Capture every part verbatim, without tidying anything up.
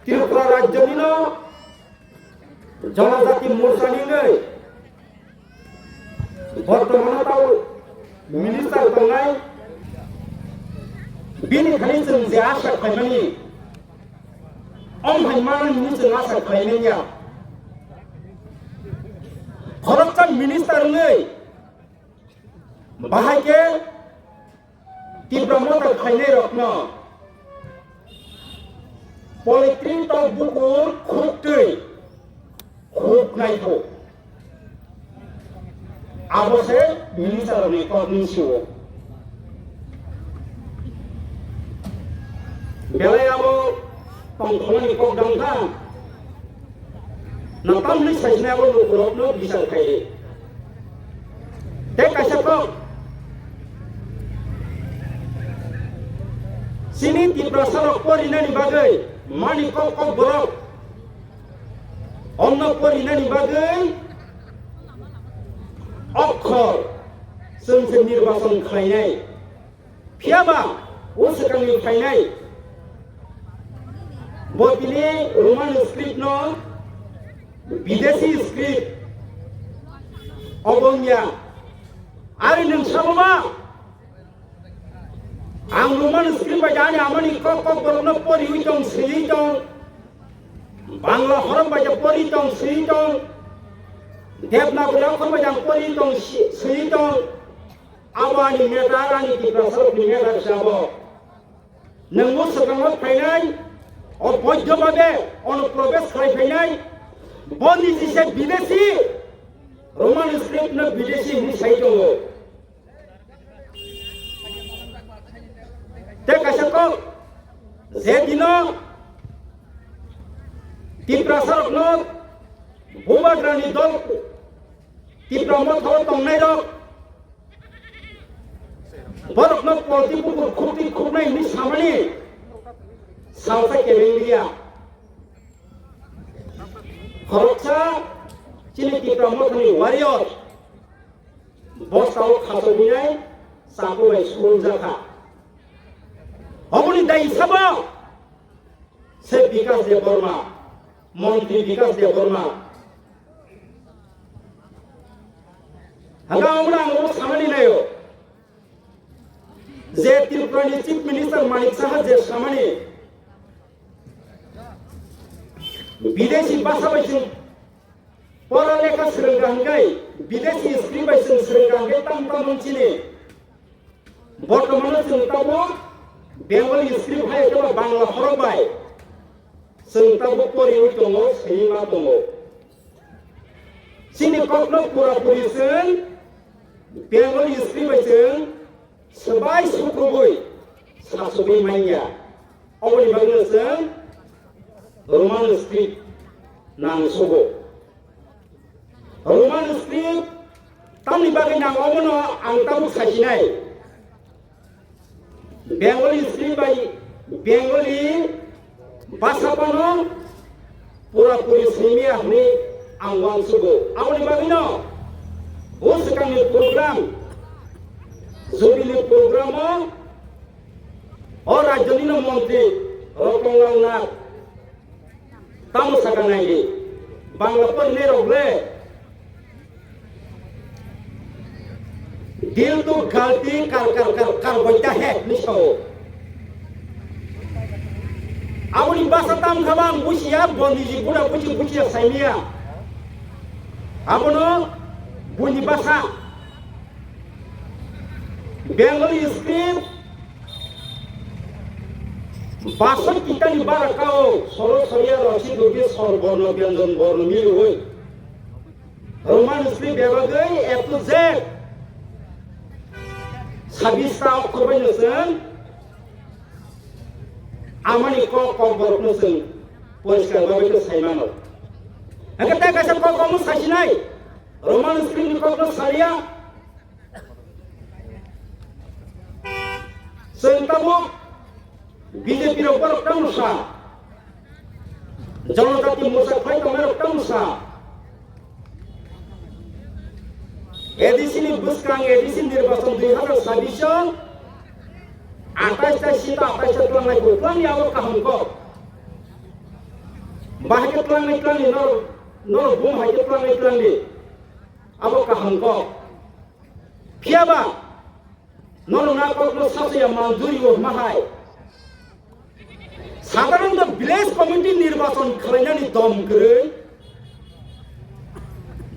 Tripura rajyonino Jonojati Morchani wngwi bortomano tao minister tongnai, bini thani chwng je asa khlaimani, om hai manwi hwnwi chwng asa khlaimanya. Khoroksa minister wngwi bahai khe Tipra Motha khainairokno polythene tok bukur khuk twi khuk naikho. Abo se minister ni kok ni siwo. Belai abo tongthokmani kok dang kha. Nang tamni saisni abo lukurokno bichar khaidi. Tei kaisa kok, chini Tiprasa rok porinani bagwi mani kok kok borok onno porinani bagwi okhor chwng se nirbachon khlainai. Phiyaba o swkangni phainai bo tini Roman script no bideshi script obo wngya. Ari nwng sabo ba ang Roman script bai ani amani kok kok borokno poriwi tong, swiwi tong, Bangla horok bai pori tong, swiwi tong, Devanagari okhor bai ang pori tong, swi-, swiwi tong. Abo ani matter, ani Tiprasa rokni matter se abo. Nwng o swkango phainai, o boidho babe ono probesh khlai phainai, bo niji se bideshi, Roman script no bideshi hinwi sai tongo. Tei kaisa kok, je dino Tiprasa rokno Bubagrani dol Tipra Motha o tongnai rok, borokno polti bukur khukti khuknai hinwi samani salsa kebeng liya. Khoroksa chini Tipra Mothani warrior bosta o khachobinai chaku bai suljak kha. Oboni dai sabo se Bikas Debbarma, Montri Bikas Debbarma. Hwnka omo ang omo samani naio. Je Tripura ni Chief Minister Manik Saha je samani bideshi bhasha bai chwng pora lekha swrwngkha hwnkhe, bideshi script bai chwng swrwngkha hwnkhe tamo tamo chini. Bortomano chwng tabuk Bengali script hai khe ba Bangla horok bai chwng tabuk poriwi tongo, simi ma tongo. Chini kokno pura puri chwng Bengali script bai chwng swbai sukrubui sasugwi manya. Oboni bagwino chwng Roman script nang sugo. Roman script tamni bagwi nang obono ang tabuk sasinai. Bengali script bai Bengali bhasha phano pura puri simiya hwnwi ang uansugo. Aboni bagwino bo swkangni program, Jubilee program-o o rajyonino montri Ratan Lal Nath tamo sakha naidi, Bangla porinai rok le, "Dil to galti kar kar kar kar hoita hai" hinwi sao. Aboni bhasha tam kha ba ang bujiya, bo niji bura buji bujiya saimiya. Abono buini bhasha. Bengali script basoi kitani bara kao soro soria rosi dubi sor borno byanjan borno miluwi. Roman script bebagwi A to Z sabista okhor bai no chwng amani kok kok borok no chwng poriskar babai no sai mano. Hake ta kaisa kok omo sasinai Roman script ni kok no saria. Chwng tabuk B J P rok borok tamo sa, Jonojati Morcha khlai tongnai rok tamo sa. A D C ni bwskang A D C nirbachon dui hazar sabbish o Atais ta sita, atais ta tlangnai bo, tlangni abo kaham kok. Bahai khe tlangnai, tlangni nor, nor bum hai khe tlangnai, tlangni abo kaham kok. Phiya ba, norok na kokno sasaya manjuri o hma hai. Sadharanto village committee nirbachon khlainani dom kwrwi.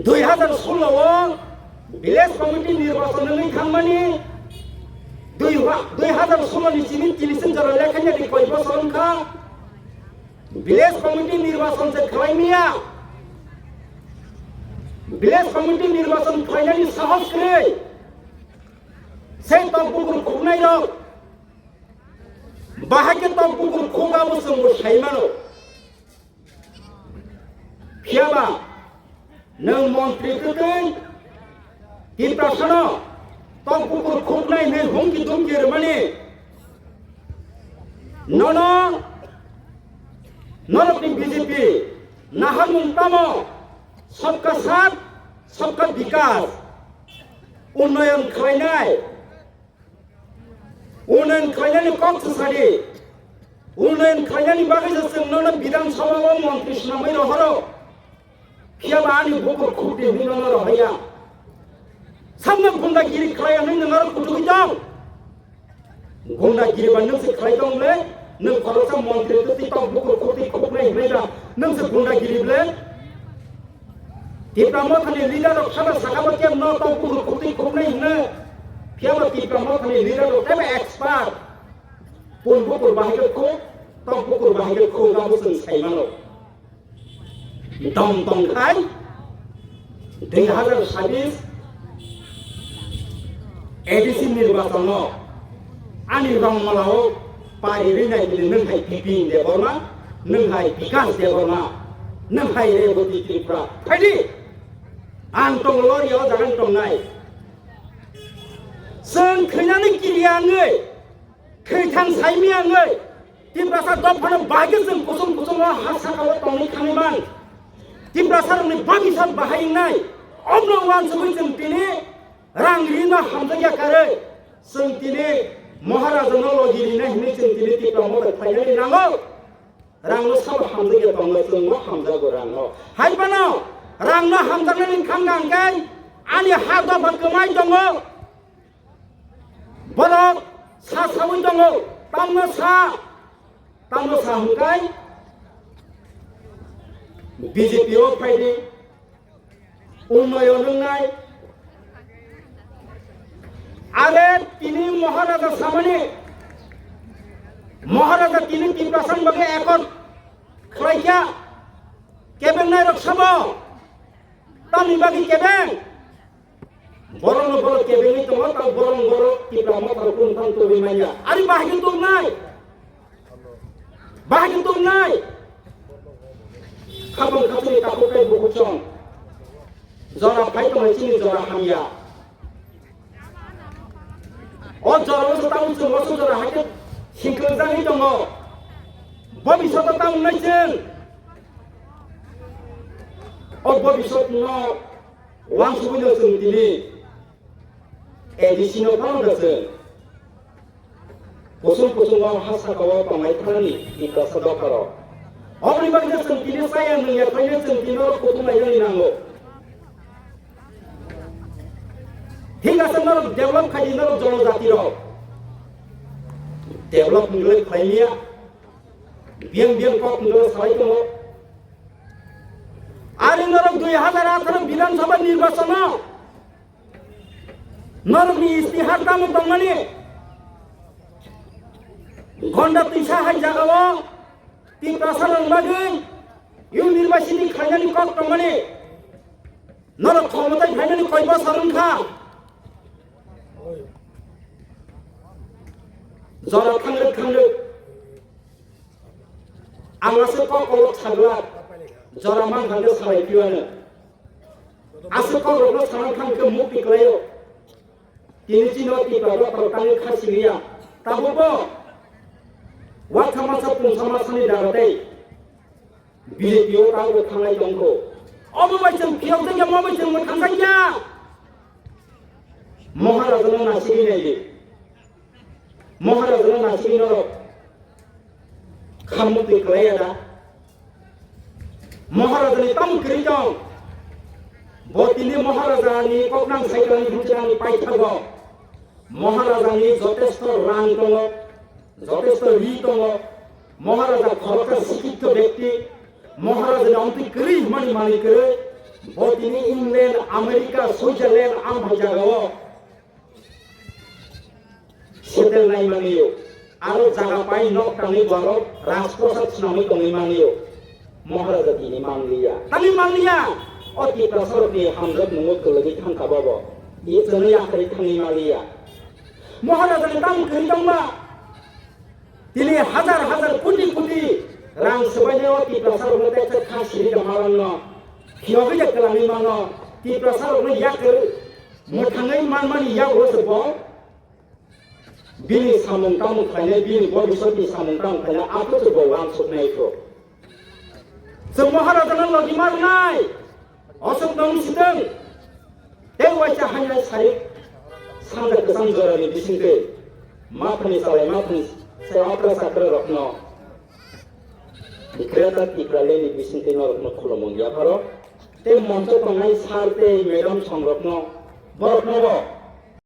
Dui hazar solo o village committee nirbachon wngwi thangmani dui ha-, dui hazar solo ni simi tini sin jora lekhaina di koi bosor wngkha. Village committee nirbachon se khlai miya. Village committee nirbachon khlainani sahos kwrwi. Sei tok bukur khuknai rok. Bahai khe tok bukur khuk abo chwngbo sai mano. Phiya ba nwng montri kwtwi Tiprasano tok bukur khuknai hinwi humki dumki rwmani nono norokni B J P naharmung tamo? Sabka saath, sabka vikas, unnoyon khlainai. Unnoyon khlainani kok se sadi. Unnoyon khlainani bagwi se chwng nono Bidhan Sabha o montri swnamwi rohoro. Phiya ba ani bukur khukdi hinwi nono rohorya. Samno gundagiri khlai hinwi nwng aro kuchugwi tong. Gundagiri ba nwng se khlai tong le, nwng khoroksa montri twi tok bukur khukdi khuknai hinwi ba nwng se gundagiri ble. Tipra Mothani leader rok sabo sakha bo kebo no tok bukur khukdi khuknai hino. Phiya bo Tipra Mothani leader rok teibo expert. Pun bukur bahai khe khuk, tok bukur bahai khe khuk, abo chwng sai mano. Dom tong khai, dui hazar sabis A D C nirbachon no ani rongmala o pari rinai bini nwng hai Bipin Debbarma, nwng hai Bikas Debbarma, nwng hai Reboti Tripura. Phaidi, ang tong lori o jaga tongnai. Chwng khainani kiriya wngwi, khaithang saimi wngwi, Tiprasa dophano bagwi chwng kusum kusum o ha saka o tongwi thangwi man. Tiprasa rokni bhabishyot bahai wngnai. Omno uansugwi chwng tini rang rino hamjakya karwi. Chwng tini Maharaja no logi rina hinwi chwng tini Tipra Motha khlainani nango. Rang no sabo hamjakya tongo, chwng bo hamjago rang no. Hai phano rang no hamjaknani thangka hwnkhe ani ha dopha kwmai tongo. Borok sa sawi tongo, tamno sa, tamno sa hwnkhai B J P o phaidi, unnoyon wngnai. Are tini Maharaja samani, Maharaja tini Tiprasani bagwi accord khlaikha, kebengnai rok sabo, tamni bagwi kebeng? Borokno borok kebengwi tongo, tamo borokno borok Tipra Motha rok kunu thang tubui manya. Ari bahai khe tubunai? Bahai khe tubunai? Khabang khathuni takhuk tei bukhuk song. Jora phai tongo chini jora hamya. O jora o tamo chwng o jora hai khe singkhlajagwi tongo. Bobiswt o tamo wngnai chwng. O bobiswt no Wansugwi no chwng tini A D C no phano da chwng. Kusung kusung o ha saka o tongnai thani Tiprasa dopha rok. Oboni bagwi no chwng tini chaya nungya khaino chwng tini oro kuthum lainani nango. Thik ase norok develop khai di norok jonojati rok. Develop hinwi khlai liya. Biyang biyang kok hinwi salai tongo. Ari norok dui hazar atharo Bidhan Sabha nirbachon o norokni istihar tamo tongmani? Gonda twisa hai jagao Tiprasa rok bagwi university khlainani kok tongmani? Norok khomotai phainani koi bosor wngkha? Jora thangrwk thangrwk. Ang aswk kok kolok saglak, jora man thangkhe salai phiyo ano. Aswk kokrokno salang thangkhe mukti kwlaio. Tini chini o Tipra rok tangwi kha siliya. Tabukbo watha masa pungsa masani dara tei B J P o tabukbo thanglai tongkho. Obo bai chwng phiyok jakya, mo bai chwng mwthang jakya. Maharaja no nasigwi naidi. Maharajano nasing norok khamung twi khlaiya da? Maharajani tamo kwrwi tong? Bo tini Maharajani koknang saikwlani hwnchani paithago. Maharajani jotesto rang tongo, jotesto ri tongo. Maharaja khoroksa sikkito bekti. Maharajani amtwi kwrwi hwnmani manwi kwrwi. Bo tini England, America, Switzerland, amphai jagao settle nai manliyo. Aro jaga pai nok tangwi borok rajprasad swnamwi tongwi manliyo. Maharaja tini manliya. Tangwi manliya. O Tiprasarokni hamjak mungo kwlwgwi thangkha bobo. Ichwngwi yakarwi thangwi manliya. Maharajani tamo kwrwi tongma? Tini hajar hajar koti koti rang swbainai o Tiprasarokno tei kha siri da malangno. Phiyogwi da kwlangwi mano. Tiprasarokno yak mwthangwi manmani yago se bo. Bini samung tamo khlainai, bini bobiswtni samung tamo khlainai, aphuru se bo uansuknai kho. Chwng Maharajano logi ma rwnai. Aswk nang sitwng. Tei waisa hainai sai sanja kwchang jorani bisingtwi mathani chalai mathani sai okra chakra rokno Greater Tipralandni bisingtwi norokno khulumung yapharo. Tei moncho tongnai sir tei madam songrokno borokno bo